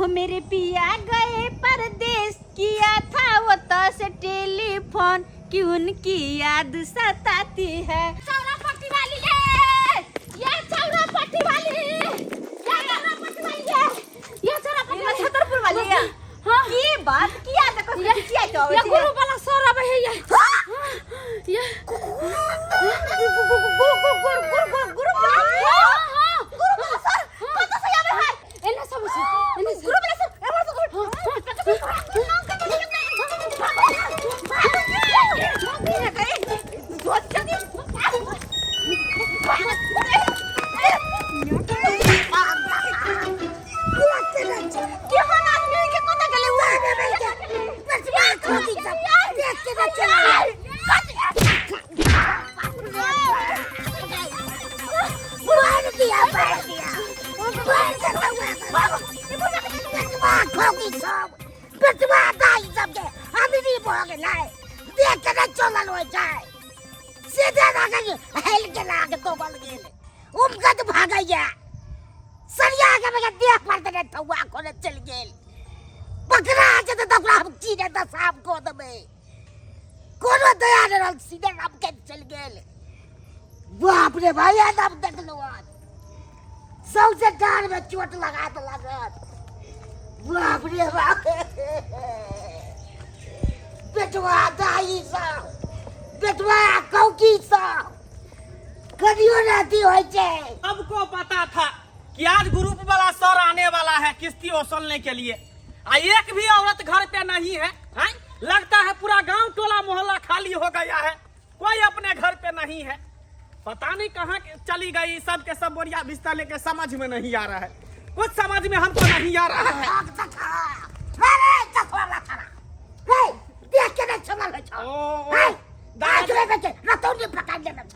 हो मेरे पिया गए परदेश, किया था वो तो से टेलीफोन कि उनकी याद सताती है। चौरा पट्टी वाली ये, ये चौरा पट्टी वाली, ये चौरा पट्टी वाली ये, ये चौरा पट्टी वाली, छतरपुर वाली ये। हाँ। की बात किया त कसो किया त ये गुरु वाला सर आबै है ये। ये गुरु गुरु गुरु गुरु गुरु गुरु वाला सर कत से आबै है? एने सब छै, एने सब। गुरु वाला सर एमर से केहन आदमी के कत गेलै उ? सीधे हेल के लाग तो बल गेल उमकत भागैया सरिया के बगैर देह पर देने थौआ कोने चलि गेल। पकड़ा जेतै तऽ ओकरा हम की नहि तऽ साफ कऽ देबै। कोनो दया नहि रहल, सीधे लमकैत चलि गेल। बाप रे भाई, हम देखलहुँ हन सौंसे डाँड़मे चोट लगा देलक हन। बाप रे बाप, बेटवा दाई सब, बेटवा कौकी सब कहियो नहि अथी होइ छै। सबको पता था कि आज ग्रुप वाला सर आने वाला है किस्ती वसूलने के लिए, आ एक भी औरत घर पे नहीं है, हैं? लगता है पूरा गांव टोला मोहल्ला खाली हो गया है, कोई अपने घर पे नहीं है। पता नहीं कहाँ चली गई सब के सब बोरिया बिस्तर लेके, समझ में नहीं आ रहा है, कुछ समझ में हमको नहीं आ रहा है।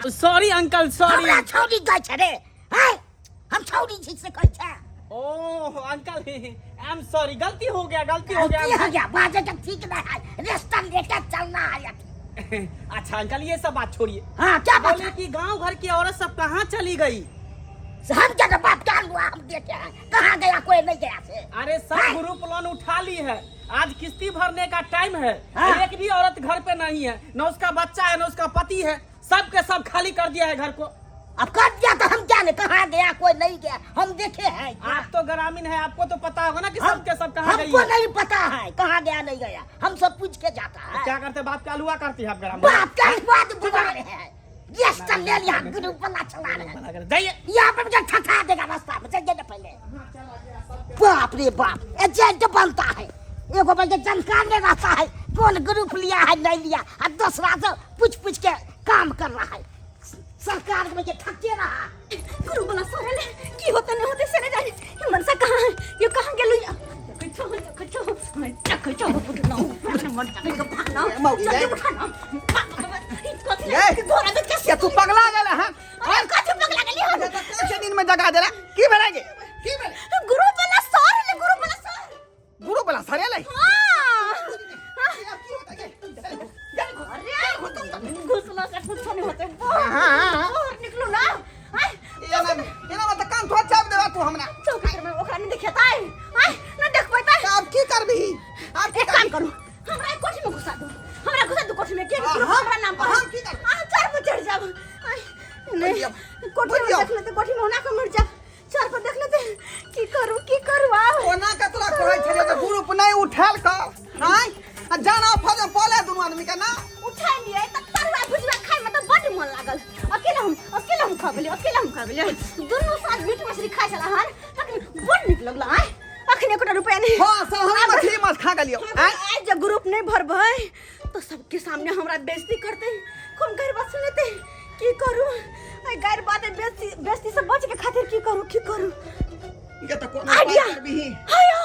ओ, सॉरी अंकल, सॉरी। हमरा छौरी कहै छै रे, हैं? हम छौरी छी से कहै छै। ओह अंकल, I am sorry, गलती हो गया, गलती हो गया। गलती हो गया, बाजे के ठीक नहीं है, रिश्ता लेके चलना है। अच्छा अंकल, ये सब बात छोड़िए। हाँ, क्या बात? बोले कि गांव घर की औरत सब कहाँ चली गई? हम क्या बात क्या हुआ, हम देखे हैं कहाँ गया, कोई नहीं गया से। अरे सब हाँ। ग्रुप लोन उठा ली है, आज किस्ती भरने का टाइम है। हाँ। एक भी औरत घर पे नहीं है, न उसका बच्चा है न उसका पति है, सब के सब खाली कर दिया है घर को। अब कर दिया तो हम क्या नहीं, कहाँ गया, कोई नहीं गया, हम देखे हैं। आप तो ग्रामीण है, आपको तो पता होगा ना कि सब के सब कहाँ गई हमको है। नहीं पता है कहाँ गया नहीं गया, हम सब पूछ के जाता है। क्या करते बाप का हलवा करती है आप ग्रामीण? बाप का हलवा तो बुला रहे हैं, ये सब ले लिया, ग्रुप वाला चला रहे हैं। जाइए यहाँ पर मुझे ठठा देगा रास्ता में, जाइए ना पहले। बाप रे बाप, एजेंट बनता है, एगो बल्कि जानकार नहीं रहता है कौन ग्रुप लिया है नहीं लिया, और दूसरा से पूछ पूछ के काम कर रहा है। सरकार के मुझे ठके रहा। गुरु वाला सर ले की होते नहीं होते से नहीं जाने। ये मनसा कहाँ है, ये कहाँ गेलु? जल्दी उठा ना। घोड़ा देख के या तू पगला गेल हन? अरे कथी पगला गेली हन? तऽ कैसे दिन में जगा देला? की भेलै गे, की भेलै? गुरु वाला सर ले, गुरु वाला सर, गुरु वाला सर ले। हां, अरे घुसला से कुछ नहीं होते, बाहर निकलो ना। एना एना में तऽ कान थोड़ चाप देबा तू हमरा। चौकी में ओकरा नहीं देखेतै, आय ना देखबै तै। आब की करबिही? आब की एक काम करू, हमरा एक कोठी में घुसा दो, हमरा घुसा दो कोठी में। के हम- हमरा नाम पर हम की करब? आ चार पर चढ़ जाब। आय, नहीं कोठी में बुझियौ। देख लेते, कोठी में होना के मर जाब, चार पर देख लेते। की करू, की करू आब? ओना के तोरा कहै छलियै जे ग्रुप नहि उठायल कर, आँय? आ जाना फौज में पले दुनू आदमी के ना उठा लिए त तरुआ भुजवा खाय में त बड मन लागल। अकेला हम, अकेला हम खा गेलियै, अकेला हम खा गेलियै। दुनू साँझ मीट मछली खाय छला हन, तखन बड नीक लगल। आय अखन एकोटा रुपया नहीं। हाँ, सब हम मछली माछ खा गेलियौ। आँय आइ जे ग्रुप नहीं भरबै तो सबके सामने हमरा बेइज्जती करते, खूब गारि बात सुनेते। की करू आइ गारि बात बेइज्जती, बेइज्जती से बच के खातिर की करू, की करू? ये तऽ कोनो उपाय आइडिया करबिही। हायो,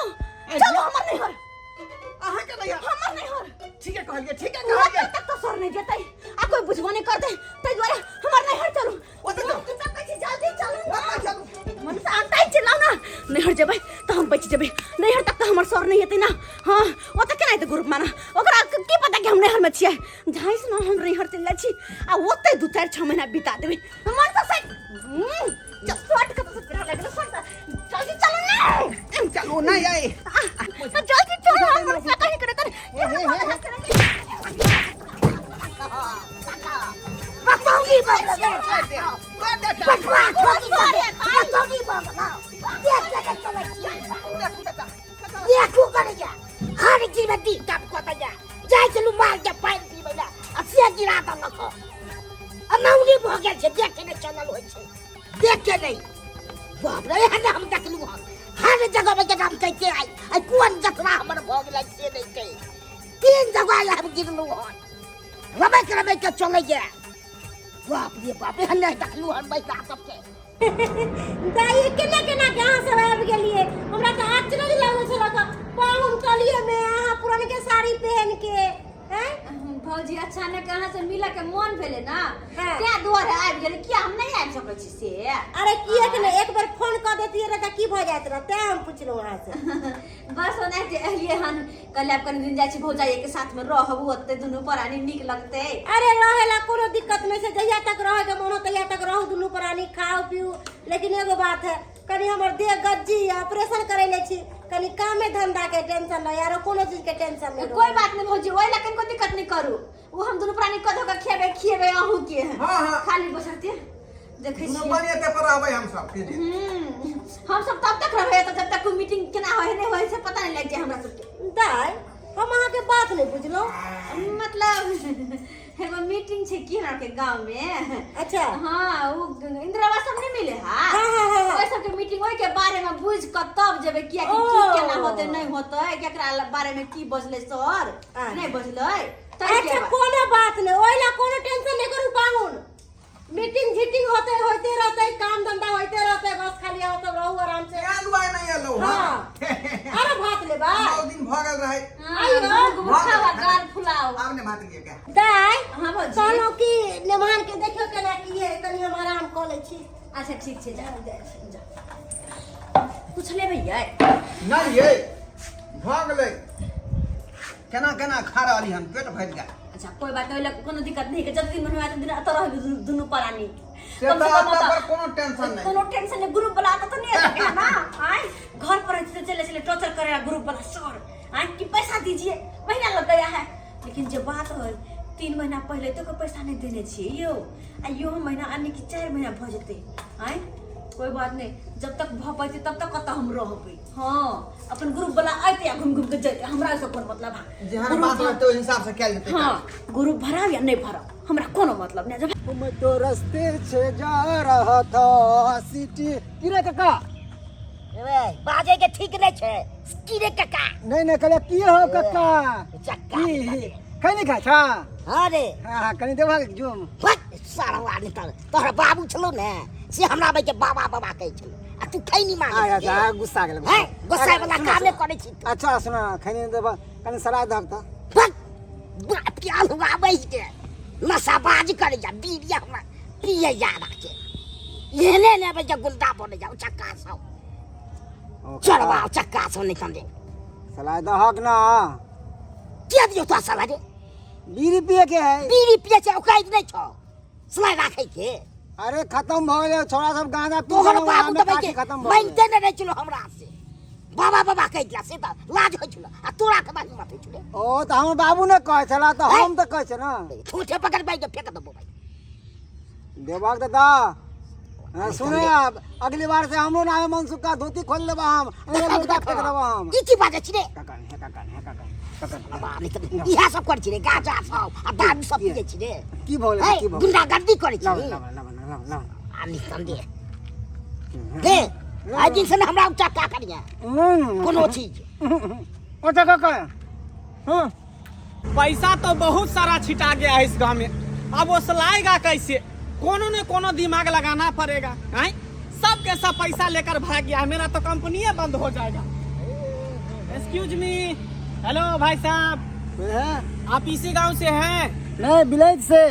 चलो हमर नैहर। अहाँ के नैहर? हमर नैहर। ठीके कहलियै, ठीके ओतऽ कहलियै। तक तो सर नहीं जेतै आ कोई बुझबो नहीं करतै, ताहि दुआरे हमर नैहर चलू। ओतऽ चलू। हम तऽ कहै छी जल्दी चलू ना। ओतऽ चलू। मन से अंताइ चिल्लाउ ना। नैहर जेबै तऽ हम बचि जेबै, नैहर तक तऽ हमर सर नहीं हेतै ना। हाँ, ओतऽ केना हेतै ग्रुप माना? ओकरा की पता कि हम नैहर में छियै? झाँसि ना हम नैहर चलि जाइ छी आ ओतै 2 4 6 महीना बिता देबै। मन से सही शर्ट कतऽ से पहिरऽ लगलै? शर्ट जल्दी चलू ना। चलू ना यै। आ, दिन में दी काम कऽ दैया जाइ छलहुँ माल के पानि पीबै लए आ से गिरा देलक हँ। आ नौनी भऽ गेल छै देखे नहि चलल होइ छै देखे नहि बाप रे एहन हम देखलहुँ हँ हर जगह में के नाम कहिते आइ आइ कोन जतरा हमर भऽ गेलै से नहि कहि तीन जगह आइ हम गिरलहुँ हँ रमैक रमैक के चलैया बाप रे बाप एहन नहि देखलहुँ हन महिला सबके दाइ केना केना के अहाँ सब आबि गेलियै हमरा तऽ अचरज लागल छल कऽ पाहुन तलिए में अहाँ पुरनके साड़ी पहन के हैं भौजी अचानक अहाँ से मिलऽ के मन भेलै ना हाँ। तें दुआरे आबि गेलै किया हम नहि आबि सकै छी से अरे किएक नहि एक बेर फोन कऽ देतियै रहए तऽ की भऽ जाइत रहए तें हम पुछलहुँ अहाँ से बस ओनाहिते एलियै हन कहलियै आब कनि दिन जाइ छी भौजाइये के साथ में रहब ओते दुनू प्राणी नीक लगतै अरे रहे ला कोनो दिक्कत नहीं छै जहिया तक रहे के मन हो तहिया तक रहू दुनू प्राणी खाओ पीऊ लेकिन एगो बात है कनी हमर देह गज्जी ऑपरेशन करे ले छी कनी कामे धंधा के टेंशन नहीं आरो कोनो चीज के टेंशन नहीं कोई बात नहीं भौजी ओहि ला कनिको दिक्कत नहीं करू ओ हम दुनू प्राणी कऽ धऽ कऽ खिएबै खिएबै अहूँ के हाँ, हाँ। खाली बसरते देखै दुनू छियै प्राणी एते पर रहबै हम सब तीन दिन। हम सब तब तक रहबै तऽ जब तक कोई मीटिंग केना होइ है नहीं होइ से पता नहीं लागि जाए हमरा सबके दाय हम अहाँ के बात नहीं बुझलहुँ मतलब एगो मीटिंग छै की हमरा के गांव में अच्छा हाँ वो इंदिरा आवास सब नहीं मिले हा हाँ, हाँ, हाँ, हाँ। ओहि सबके मीटिंग ओहि के बारे में बुझ क तब जेबै किया कि की ओ। केना होतै नहीं होतै केकरा बारे में की बजलै सर आ। नहीं बजलै तै के अच्छा बाद। कोनो बात नहीं ओहि ला कोनो टेंशन नहीं करू पाहुन मीटिंग झीटिंग होते होते रहते काम धंधा होते रहते बस खाली अहाँ सब रहू आराम से तें दुआरे नहि एलहुँ हँ हाँ अरे भात लेबा नौ दिन भऽ गेल रहै हाँ, आइयो। खावा गाल फुलाओ आब ने भात लिए क्या दाय हाँ भौजी कहलहुँ कि मेहमान के देखियो केना की है कनी हम आराम कऽ लै छी अच्छा ठीक छै जा जा कुछ लेबै यै नहि ये भऽ गेलै केना केना खा रहली हन पेट भरि गेल अच्छा कोई बात नहीं ओहि कोनो दिक्कत नहीं के जब दिन मन होय दिन अतऽ रहबै दुनू प्राणी से कम तऽ से कम एतऽ ओतऽ पर कोनो टेंशन नहि कोनो टेंशन नहीं ग्रुप वाला आता तो नहीं आता है ना आय घर पर रहते तो चले चले टॉर्चर करेगा ग्रुप वाला सर आय कि पैसा दीजिए महीना लग गया है लेकिन जे बात है 3 महीना पहले तो पैसा नहीं देने छियै यौ आ यो महीना आने कि 4 महीना भऽ जेतै आय कोई बात नहीं जब तक भऽ पैतै तब तक कतऽ हम रहबै हाँ अपन ग्रुप वाला अयतै आ घुमि घुमि के जेतै हमरा से कोन मतलब है जेहन बात होतै ओहि हिसाब से कयल जेतै हाँ ग्रुप भराब या नहीं भराब हमरा कोनो मतलब नहीं जब मैं तो रास्ते से जा रहा था सिटी की रे काका रे बाजे के ठीक नहीं छै की रे काका नहीं नहीं कहले की हो काका चक्का की खै नहीं खा छा हाँ रे हाँ कनी देबा जो हट सारा आदमी तर तोहर बाबू छलो ने से हमरा बे के बाबा बाबा कहै छलो आ तू खैनी मांगे आ जा गुस्सा गेल हैं गुस्सा वाला कामे करै छी तू अच्छा सुना खैनी देबा कनी सलाह दहक त हट बाप के आलू के नशाबाज करे जा बीड़िया हमरा पिए जा के एहने ने बे के गुंडा बने जाओ चक्का सब चढ़वा चक्का सब नहीं समझे सलाह दहक ना के दियो तो सलाह रे बीड़ी पिए के है बीड़ी पिए छै औकात नहीं छौ सलाह राखै के अरे खत्म भ गेलै छोरा सब गांजा पी तोहर गेलौ, बाबू आमे तऽ काठी के खत्म भ गेलै मानिते नहि रहै छलो हमरा से बाबा बाबा कहै छला से तऽ लाज होइ छलो आ तोरा केना हिम्मत होइ छलो ओ तऽ हमर बाबू ने कहै छला तऽ हम तऽ कहै छै ने ठूठे पकड़ बाइ के फेंक देबो भाई देबाक तऽ दा हाँ, सुने अब अगली बार से हमरो नामे मनसुख का धोती खोल देबा हम अरे मुर्दा फेंक देबा हम ई की बाजै छी रे काका ने काका ने काका काका बाबा नहि तऽ इएह सब करै छी रे गांजा सब आ दारू सब पियै छी रे की भऽ गेलै है की भऽ गेलै गुंडागर्दी करै छी लाउ लाउ लाउ लाउ लाउ आ निसंदेह हे आइ दिन से ने हमरा उचा का करिया कोनो चीज ओतऽ काका हाँ पैसा तो बहुत सारा छिटा गया है इस गांव में अब वो सलाएगा कैसे कोनो ने कोनो दिमाग लगाना पड़ेगा हैं सब के सब पैसा लेकर भाग गया है मेरा तो कंपनी बंद हो जाएगा एक्सक्यूज मी हेलो भाई साहब आप इसी गांव से हैं नहीं विलेज से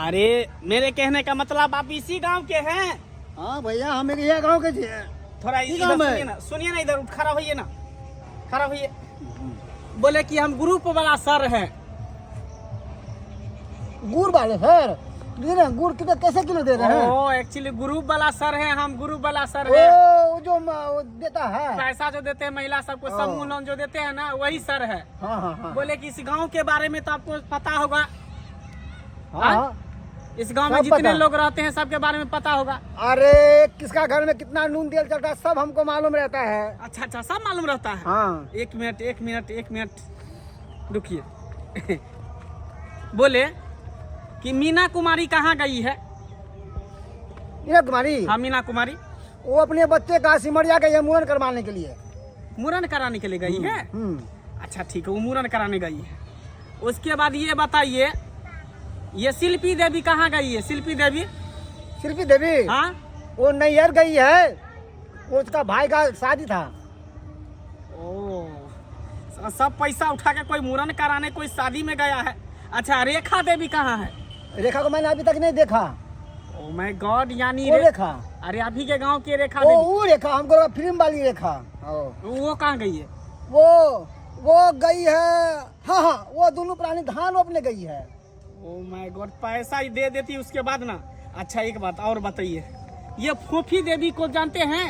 अरे मेरे कहने का मतलब आप इसी गांव के हैं हाँ भैया हम एक यह गांव के छियै थोड़ा की इधर गाँव में? सुनिए ना सुनिए ना इधर खड़ा होइए ना खड़ा होइए बोले कि हम ग्रुप वाला सर हैं गुड़ वाले सर दे रहे हैं गुड़ कितना कैसे किलो दे रहे हैं ओ एक्चुअली ग्रुप वाला सर है हम ग्रुप वाला सर ओ है वो जो वो देता है पैसा जो देते हैं महिला सबको ओ। समूह लोन जो देते हैं ना वही सर है हाँ हाँ हाँ बोले कि इस गांव के बारे में तो आपको पता होगा हाँ हाँ। इस गांव में सब जितने पता। लोग रहते हैं सबके बारे में पता होगा। अरे किसका घर में कितना नून तेल चलता है सब हमको मालूम रहता है। अच्छा अच्छा, सब मालूम रहता है। हाँ। एक मिनट एक मिनट एक मिनट रुकिए। बोले कि मीना कुमारी कहाँ गई है? मीना कुमारी? हाँ मीना कुमारी। वो अपने बच्चे का सिमरिया गई है मुड़न करवाने के लिए। मुड़न कराने के लिए गई है? हम्म। अच्छा ठीक है, वो मुड़न कराने गई है। उसके बाद ये बताइए, ये शिल्पी देवी कहाँ गई है? शिल्पी देवी? शिल्पी देवी? हाँ। वो नैहर गई है, वो उसका भाई का शादी था। ओ, सब पैसा उठा के कोई मुड़न कराने कोई शादी में गया है। अच्छा रेखा देवी कहाँ है? रेखा को मैंने अभी तक नहीं देखा। ओ my God, यानी वो रेखा? अरे अभी के गांव के रेखा ओ देवी। वो रेखा, हमको लगा फिल्म वाली रेखा। ओ। वो कहाँ गई है? वो गई है, हाँ हाँ, वो दोनों प्राणी धान रोपने गई है। ओ my God, पैसा ही दे देती उसके बाद ना। अच्छा एक बात और बताइए, ये फोफी देवी को जानते हैं?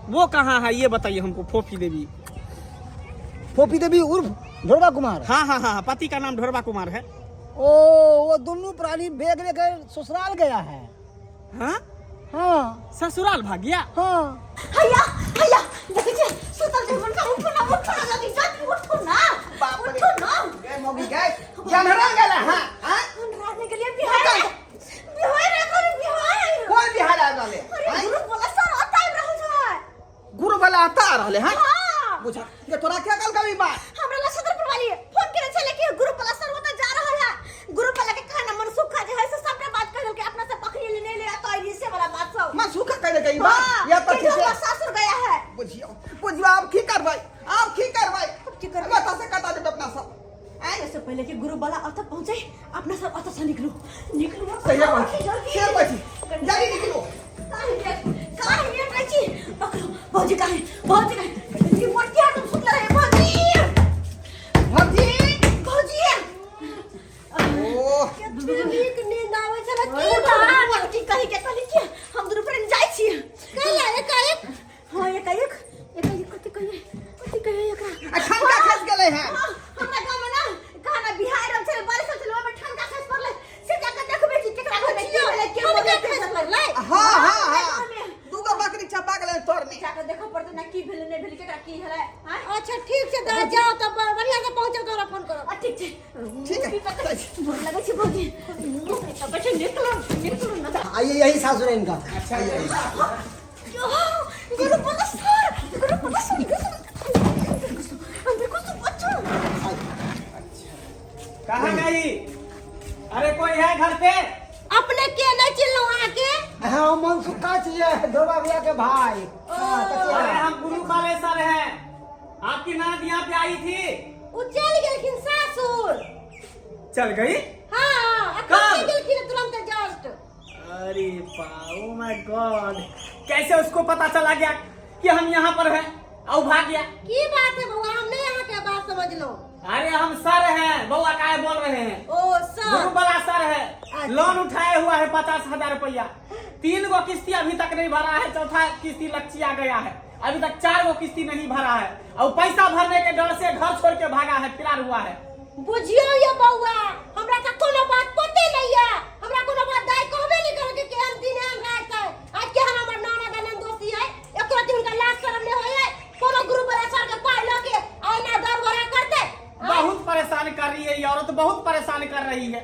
वो कहाँ है ये बताइए हमको। फोफी देवी। फोफी देवी उर्फ ढोरबा कुमार? हाँ हाँ हाँ, पति का नाम ढोरबा कुमार है। ओ वो दोनों प्राणी बैग लेकर ससुराल गया है। हाँ? हाँ। ससुराल भाग गया? हाँ। हैया हैया, देखै छियै सुतल छै हुनका, उठू ना उठू ना जल्दी जल्दी उठू ना, उठू ना। गए मौगी गए, जनहरा गेला। हां हां, रात के लिए बिहार बिहार रे बिहार। कोन बिहार आबि रहले? अरे ग्रुप वाला सर अता आबि रहल छै। गुरु वाला आता रहले? हां। हाँ। बुझा जे तोरा क्या कल कभी बात हमरा ला सदर वाली फोन करे छले कि ग्रुप वाला सर ओतऽ जा रहल है। ग्रुप वाला के खाना मन सुखा जे है से सबने बात कर के अपना से बकरी लेने ले तो आई से वाला बात सब मन सुखा कह दे बात या हाँ, तो कि ठीक ढोलवा है। सासुर गया है। बुझियो बुझियो, आब की करबै, आब की करबै? आब की करबै? माथा से कटा देब अपना सब। आँय? इससे पहले कि ग्रुप वाला अतः पहुंचे, अपना सब अतः से निकलो निकलो। सही बात। जल्दी। से बची जल्दी निकलो। काहे लेट, काहे लेट रहै छी? पकड़ो भौजी, काहे भौजी, काहे ई मोटकी हाथ में सुतल रहे भौजी। भौजी। भौजी। ओ कते नीक नींद आबै छलै, की बात मोटकी कहि के कहली कि हम दुनू फ्रेंड जाइ छी कैला एकाएक। हां एकाएक एकाएक कथि कहिए, कथि कहिए एकरा? आ ठनका खस गेलै हैं। हाँ, हमरा गाँव में ना कहाँ बिहार हम छलै, बारिश छलै, ओहिमे ठनका खसि पड़लै, से जाके देखबै कि केकरा घर में की भेलै, के मरलै, के पड़लै। हाँ हाँ हमरा हाँ। गाँव में दूगो बकरी चपा गेलै तोर में। जाके देखऽ पड़तै ना की भेलै नहि भेलै, केकरा की भेलै। आँय? अच्छा ठीक छै तऽ जाओ तऽ बढ़िआँ से पहुँचो, तोरा फोन करब। आ ठीक छै। ठीक है। की पता भोर लगै छै भौजी, पकड़ै छै, निकलू निकलू ना। आइए, यही सासुर है इनका। अच्छा यही। गुरु बोला सर, गुरु बोला सर, अंदर घुसो बच्चो। कहाँ गई? अरे कोई है घर पे? अपने के नहीं चिल्लू अहाँके। हाँ, मनसुख का चाहिए ढोरबा भैया के भाई। हाँ, चचा। अरे हम गुरु वाले सर हैं, आपकी ननद यहाँ पे आई थी। ओ चलि गेलखिन सासुर। चल गई? हाँ, कब? अखन गेलखिन तुरंत जस्ट। अरे ओ my God, कैसे उसको पता चला गया कि हम यहाँ पर हैं और भाग गया? की बात है बउआ, हम नहीं अहाँके बात समझलहुँ। अरे हम सर हैं, बउआ काहे बोल रहे हैं? ओ सर। गुरु वाला सर है। अच्छा। लोन उठाए हुआ है 50,000 रुपया, 3 गो किस्ती अभी तक नहीं भरा है, चौथा किस्ती लक्षी आ गया है, अभी तक 4 गो किस्ती नहीं भरा है और पैसा भरने के डर से घर छोड़ के भागा है, फिरार हुआ है। बुझियौ ये बउआ, हमरा तऽ कोनो बात पते नहीं है, हमरा कोनो बात दाइ कहबे नहीं करके केहन दिन एहन रात है, आज केहन हमर ननद आ ननदोसी है, एको रत्ती हुनका लाज शरम नहीं होय है, कोनो ग्रुप वाला सर के पाइ लऽ के आइना दरबरा करतै। बहुत परेशान कर रही है ये औरत, बहुत परेशान कर रही है,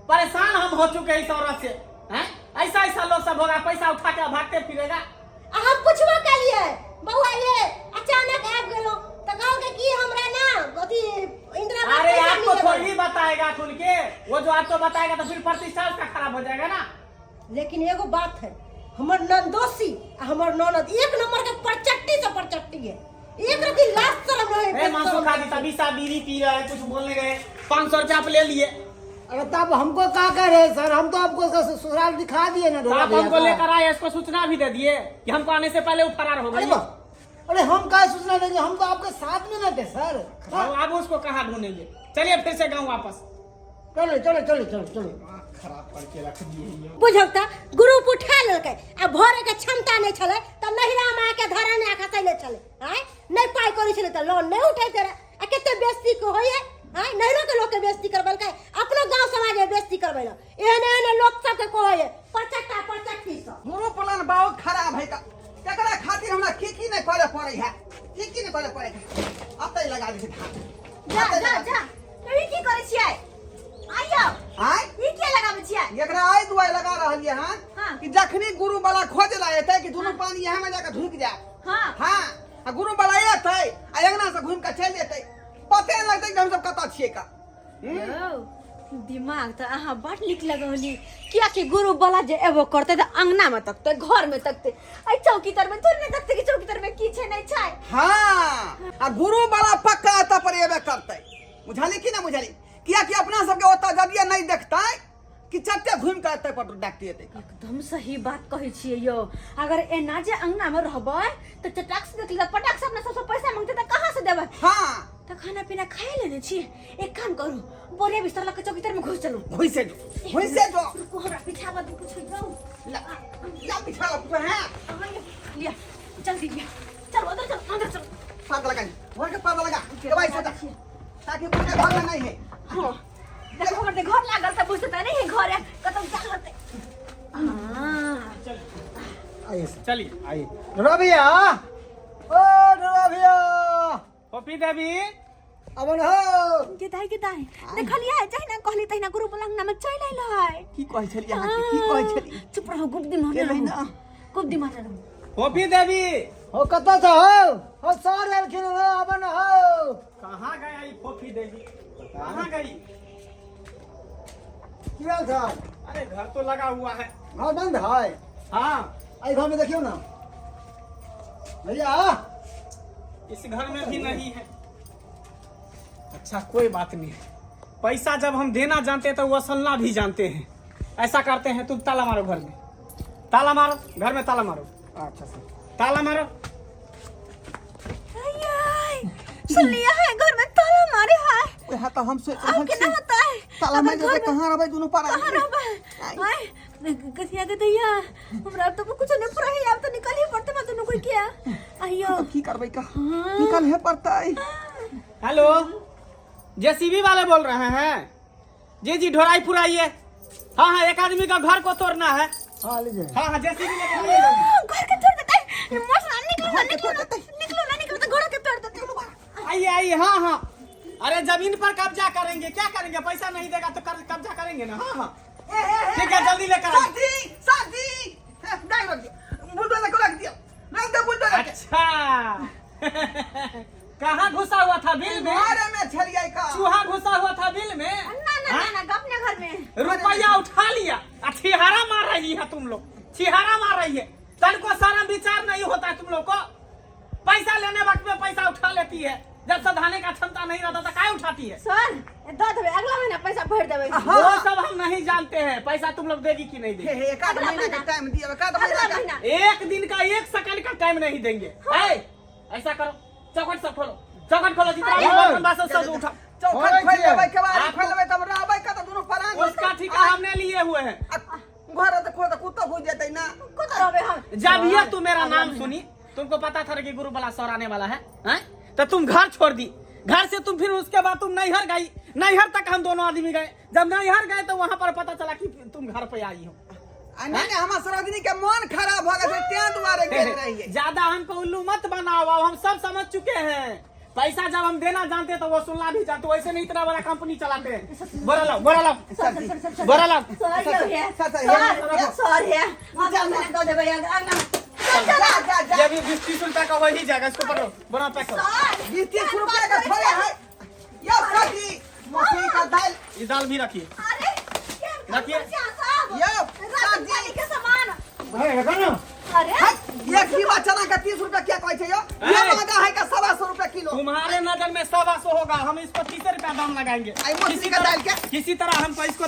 परेशान हम हो चुके हैं इस औरत से। हैं? ऐसा ऐसा लोग सब होगा, पैसा उठा के भागते फिरेगा। आ हम पुछबो केलियै बउआ ये अचानक आबि गेलहुँ तऽ कहलकै कि हमरा ना अथी इंदिरा आवास अरे पैसा आपको मिलल। थोड़ी बताएगा खुल के, वो जो आपको बताएगा तो फिर प्रतिष्ठा उसका खराब हो जाएगा ना। लेकिन एगो बात है, हमर ननदोसी आ हमर ननद एक नंबर के परचट्टी से परचट्टी है, एक रति लाज शरम रहे। ए मांसो खा दी तभी सा बीड़ी पी रहा है, कुछ बोलने गए 500 रुपया आप ले लिए। अरे तब हमको क्या कह रहे हैं सर, हम तो आपको उसका ससुराल दिखा दिए ना। तो आप भैया हमको का। लेकर आए, इसको सूचना भी दे दिए कि हमको आने से पहले वो फरार हो अरे गई। वाह, अरे हम क्या सूचना देंगे, हम तो आपके साथ में न थे सर। तो अब उसको कहाँ ढूंढेंगे, चलिए फिर से गाँव वापस। चलो चलो चलो चलो चलो। खराब करके रख दिए ये। बुझल तऽ ग्रुप उठा लेलकै आ भरे के क्षमता नहि छलै तऽ नहिरा माँ के धराने खसैले छलै। आँय, नहि पाइ करै छलै तऽ लोन नहि उठैते रहे, आ कते बेसी के होइए। आय नैहरो के लोग के बेइज्जती करबलकै, अपनो गांव समाज में बेइज्जती करबै ल। एहन एहन लोग सबके कहै है परचट्टा परचट्टी सब। गुरु प्लान बहुत खराब है का एकरा खातिर हमरा की की नहीं करे पड़े है, की की नहीं करे पड़े है। अब तक लगा दे धान। जा जा जा, ई की करै छियै? आइयो। आय ई के लगाबै छियै? एकरा आइ दुआई लगा रहलियै हन। हाँ। कि जखनी गुरु वाला खोज ला एतै कि दुनू पानी यहाँ में जाके ढुक जाए। हाँ। हाँ, आ गुरु वाला एतै आ अंगना से घूम के चलि जेतै, पते नहि लगतै कि हम सब कतऽ छियै का। यौ, दिमाग तऽ अहाँ बड़ नीक लगौली, कियाकि गुरु वाला जे एबो करतै तऽ अंगना में तकतै, घर में तकतै, एहि चौकी तर में थोड़े ने तकतै कि चौकी तर में की छै नहि छै। हाँ, आ गुरु वाला पक्का एतऽ पर एबे करतै, बुझली कि ना बुझली? कियाकि अपना सबके ओतऽ जदिये नहि देखतै कि चट्टे घूमि के एतै पर डाकती एतै। एकदम सही बात कहै छियै यौ, अगर एना जे अंगना में रहबै तऽ चटाक से देख लेतै, पटाक से अपना सबसे पैसा मांगतै तऽ कहाँ से देबै? हाँ। तऽ खाना पीना खाए लेने छी, एक काम करू, बोरिया बिस्तर लऽ के चौकी तर में घुस चलू। घुसे जो, घुसे जो। रुकू, हमरा पीछा बद कुछ जाऊ। ला, ला पीछा ला कुछ है। अहाँ ये, लिया, जल्दी लिया, चलो अंदर चलो, अंदर चलो। पाद लगा, घर के पाद लगा, दवाई से ताकि पूरे घर में नहीं है। हाँ, देखो हमर घर लागल तऽ बुझते तऽ नहीं है घर है, कतौ जाल होतै। हाँ। आइए सर। चलिए। आइए। ढोरा भैया, ओ ढोरा भैया। पपी देवी। अबन हो। के दाई, के दाई, देखलियै जहिना कहली तहिना गुरु बला अंगना में चलि अयलै। की कहै छलियै अहाँ के? की कहै छलियै? चुप रहू, गुप दिमाग गेलै रहू। ना। गुप दिमाग रहू। पपी देवी। हो कतऽ छ हो? हो सर एलखिन हो, अबन हो। कहाँ गया ई फोफी देवी, कहाँ गई? की हाल छ? अरे घर तो लगा हुआ है। घर बंद है? हाँ। एहि घर में देखियौ ना भैया। इस घर में भी नहीं है। अच्छा कोई बात नहीं, पैसा जब हम देना जानते हैं तो वसूलना भी जानते हैं। ऐसा करते हैं, तुम ताला मारो घर में, ताला मारो घर में, ताला मारो। अच्छा सर। ताला मारो। सुन लिया है, घर में ताला मारे है। वएह तऽ हम सोचि आब रहल केना छी। होतै? ताला मारि देतै, कहाँ रहबै दुनू पारा? कहाँ रहबै? आय कथिया के दैया, हमरा तो कुछ नहीं पूरा है, आब तो निकल ही पड़ते बा दुनू कोई किया। आइयो। तऽ की करबै का, निकलहे पड़तै। हेलो, जेसीबी वाले बोल रहे हैं? जी जी, ढोराईपुर आइए। हाँ हाँ, एक आदमी का घर को तोड़ना है। हाँ लीजिए। हाँ हाँ, जेसीबी लेके आइए जल्दी। घर के तोड़ देतै, मस्त निकलो ना, निकलो ना, निकलो ना, निकलो तो घर के तोड़ देतै। आइए आइए। हाँ हाँ, अरे जमीन पर कब्जा करेंगे, क्या करेंगे, पैसा नहीं देगा तो कब्जा करेंगे ना। हाँ हाँ ठीक है, जल्दी लेकर आइए। साथी साथी, नहीं रख दिया बुलडोजर को, रख दिया, रख दे बुलडोजर के। अच्छा, कहाँ घुसा हुआ था बिल में? घरे में छलियै का। चूहा घुसा हुआ था बिल में? ना ना ना ना, अपने घर में। रुपया उठा लिया आ छिहारा मार रही है तुम लोग, छिहारा मार रही है। तनको सारा विचार नहीं होता है तुम लोग को। पैसा लेने वक्त में पैसा उठा लेती है, जब सधाने का क्षमता नहीं रहता तो काय उठाती है? सर दऽ देबै, अगला महीना पैसा भरि देबै। वो सब हम नहीं जानते हैं, पैसा तुम लोग देगी कि नहीं हे देगी। हे, एक आध महीना के टाइम दिअ, एक आध अगला महीना के। महीना। एक दिन का, एक सेकंड का टाइम नहीं देंगे। ए, ऐसा करो, चौखट सब खोलो, चौखट खोलो, जितना भी बर्तन बासन सब उठा। चौखट खोलि लेबै, केबाड़ी आपको- खोलि लेबै, तब रहबै कतऽ दुनू परान? उसका ठिका हमने लिए हुए हैं। आ, घर तऽ खोल तऽ कुत्तो घुसि जेतै ना। कतऽ रहबै हम? जब ये तू मेरा नाम सुनी, तुमको पता था कि गुरु वाला सर आने वाला है, हैं? तो तुम घर छोड़ दी। घर से तुम फिर उसके बाद तुम नैहर गई, नैहर तक हम दोनों आदमी गए। जब नैहर गए तो वहां पर पता चला कि तुम घर पे आई हो। आ नहि नहि, हमर सरोजनी के मन खराब भऽ गेल छै, तें दुआरे गेल रहियै। ज्यादा हमको उल्लू मत बनाओ, अब हम सब समझ चुके हैं। पैसा जब हम देना जानते हैं तो वो सुनना भी जानते, वैसे नहीं इतना बड़ा कंपनी चलाते हैं। बोरा लाओ, बोरा लाओ, सर सर सर सर, बोरा लाओ। सर यौ हे। सर, सर, सर सर हे, अगला महीना दऽ देबै, अगला। जा जा जा। ये भी 20-30 रुपया का हो ही जाएगा, इसको पकड़ो, बोरा पैक करो। सर 20-30 रुपया के थोड़े है यौ सब्जी, मसूरी का दालि। ये दाल भी रखिए। अरे केहन रखिए। खर्चा सब यौ राशन सब्जी पानी के सामान। भाई रखो ना। अरे हट, एक डिब्बा चना का 30 रुपया क्या कहै छै यौ? ये ए! महंगा है का 125 रुपया किलो। तुम्हारे नजर में 125 होगा, हम इसको 30 रुपया दाम लगाएंगे। आई मछली किसी का तरह- दाल के? किसी तरह हमको इसको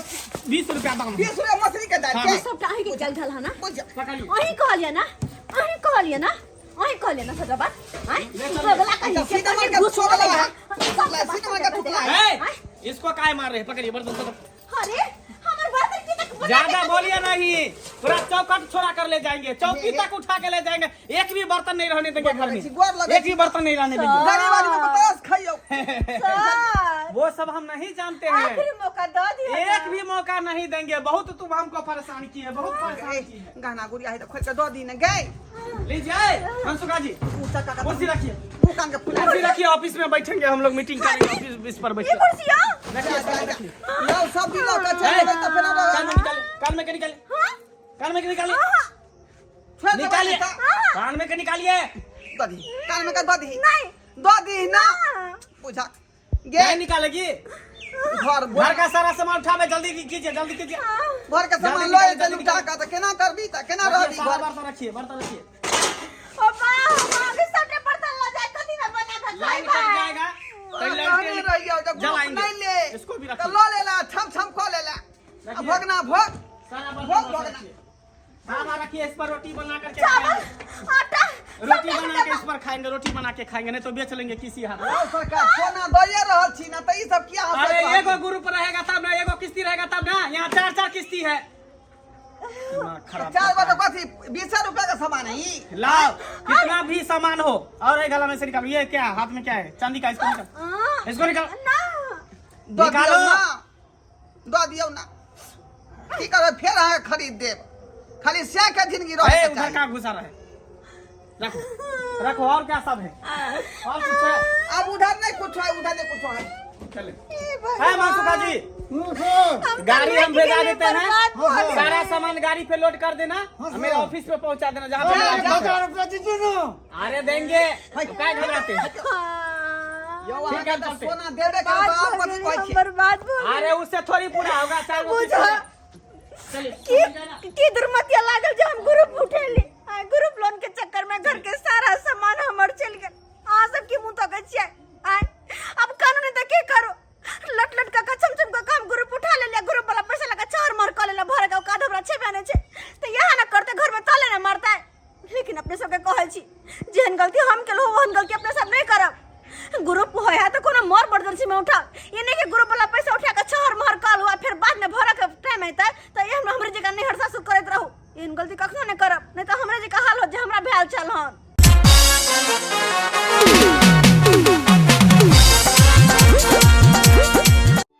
20 रुपया दाम। 20 रुपया मछली के दालि हाँ, के? हाँ। सबटा अहीँके चल छल हँ ना? बुझ। पकड़िए। अहीँ कहलियै ना, अहीँ कहलियै ना, अहीँ कहलियै ना सबटा बात। आँय दोगला कहीं के सीधा मार के घूस छोड़ देला है। सबटा बात सीधा मार के टुकड़ा है। ए, इसको काय मार रहे हैं? पकड़िए बर्तन सब। अरे हमर बात की तक ज्यादा बोलिए नहीं, पूरा चौखट छोड़ा कर ले जाएंगे, चौकी तक उठा के ले जाएंगे, एक भी बर्तन नहीं रहने देंगे घर में, गोर लगे। एक भी बर्तन नहीं रहने देंगे। गरीब आदमी बतास खइयौ। सर वो वो सब हम नहीं जानते हैं। आखिरी मौका दो दियो। एक भी मौका नहीं देंगे। बहुत तुम हमको परेशान किए, बहुत परेशान किए। गहना गुड़िया है तो खोल के दऽ दी ने गई। लीजिए मनसुखा जी, ऊँचा काका। कुर्सी रखिए। ऊ कान के फुला। कुर्सी रखिए, ऑफिस में बैठेंगे हम लोग, मीटिंग करेंगे ऑफिस इस पर ये बैठे। कुर्सी हो? रखिए, रखिए। यौ सब दिन लऽ के चलि जेबै तऽ फेर कान में निकालिए, कान में के निकालिए, कान में के निकालिए। छोड़ि देबै। निकालिए। तऽ कान में के निकालिए। दऽ दही कान में के, दऽ दही। नहीं। दऽ दही ना बुझा गे। नहीं निकालेगी। घर घर का सारा सामान उठावे, जल्दी कीजिए, जल्दी कीजिए। घर के सामान जल्दी लऽ निकाल, एतै जल्दी लुटा निकाल। कऽ तऽ केना करबी, तऽ केना रखिए, रहबी सारा घर? बर्तन रखिए, बर्तन रखिए। ओ बा, हम सबटे बर्तन ल जाए कथी में बना के लाइन खाइबै? कट जाएगा तो कहने लाइन रहियौ जे ग्रुप जलाएंगे। नहि ले इसको भी तऽ रखिए। लऽ लेला, छम छम कऽ लेला आ रखिए। भगना भग। सारा भोग बर्तन भोगना। रखिए, सारा रखिए। इस पर रोटी बना करके चावल, खाएंगे। आटा, रोटी बना के इस पर खाएंगे, रोटी बना के खाएंगे, नहीं तो बेच लेंगे किसी हाथ। यौ सरकार, सोना दइए रहल छी ने, तऽ ई सब किया हँसैत अरे रहल छी? एगो ग्रुप रहेगा तब ना, एगो किस्ती रहेगा तब ना। यहाँ चार चार किस्ती है, दिमाग खराब चार करता बजे है। कथी 20 रुपया के सामान है ई? लाओ कितना भी सामान हो और एक गला में से निकालो। ये क्या हाथ में क्या है चांदी का? इसको निकाल, इसको निकाल। ना। दऽ दियौ। निकालो। ना, दऽ दियौ ना, की करबै? फेर अहाँके खरीद देब, खाली सएह के जिंदगी ए, रहै उधर चाही। का घुसा रहे? रखो, रखो। और क्या सब है? और कुछ है? अब उधर नहीं कुछ है, उधर नहीं कुछ है। चले है मनसुखा जी। सर। गाड़ी हम भेजा देते हैं। बर्बाद हाँ, सर। सारा सामान गाड़ी पे लोड कर देना। हाँ, सर। मेरे ऑफिस पे पहुंचा देना जहाँ पे मेरा ऑफिस है। 1000 रुपया दीजिए ना। अरे देंगे तो क्या घबराते हैं? यौ ठीक है, अहाँके तऽ चलते। सोना देबे करब बर्बाद तऽ आब भऽ कथी गेली, कहै हम छियै? बर्बाद भऽ गेली। अरे उससे थोड़ी पूरा होगा, चार गो बुझा। किस्ती है। चलिए। की की दुर्मतिया लागल जे हम ग्रुप उठेली। आ ग्रुप लोन के चक्कर में घर के सारा सामान हमर चलि गेल। अहाँ सब की मुंह तकै छियै? आय अब कानून तऽ की करू? लट लट कऽ छम छम कऽ हम ग्रुप उठा लेलियै, ग्रुप वाला पैसा लगा चार मार कऽ लेला। भरे के औकात हमरा छेबे नहि छै तऽ इएह ने करतै, घर में ताले ने मारतै। लेकिन अपने सबके कहै छी, जेहन गलती हम केलहुँ ओहन गलती अपने सब नहि करब। ग्रुप होय है तऽ कोनो मर इमरजेंसी में उठाउ, ये नहीं कि ग्रुप वाला पैसा उठा के छहर महर कऽ लू आ फेर बाद में भरऽ के टाइम एतै तऽ एहन हमरे जकाँ नैहर सासुर करैत रहू। एहन गलती कखनो नहि करब, नहि तऽ हमरे जकाँ हाल होत जे हमरा भेल छल हन।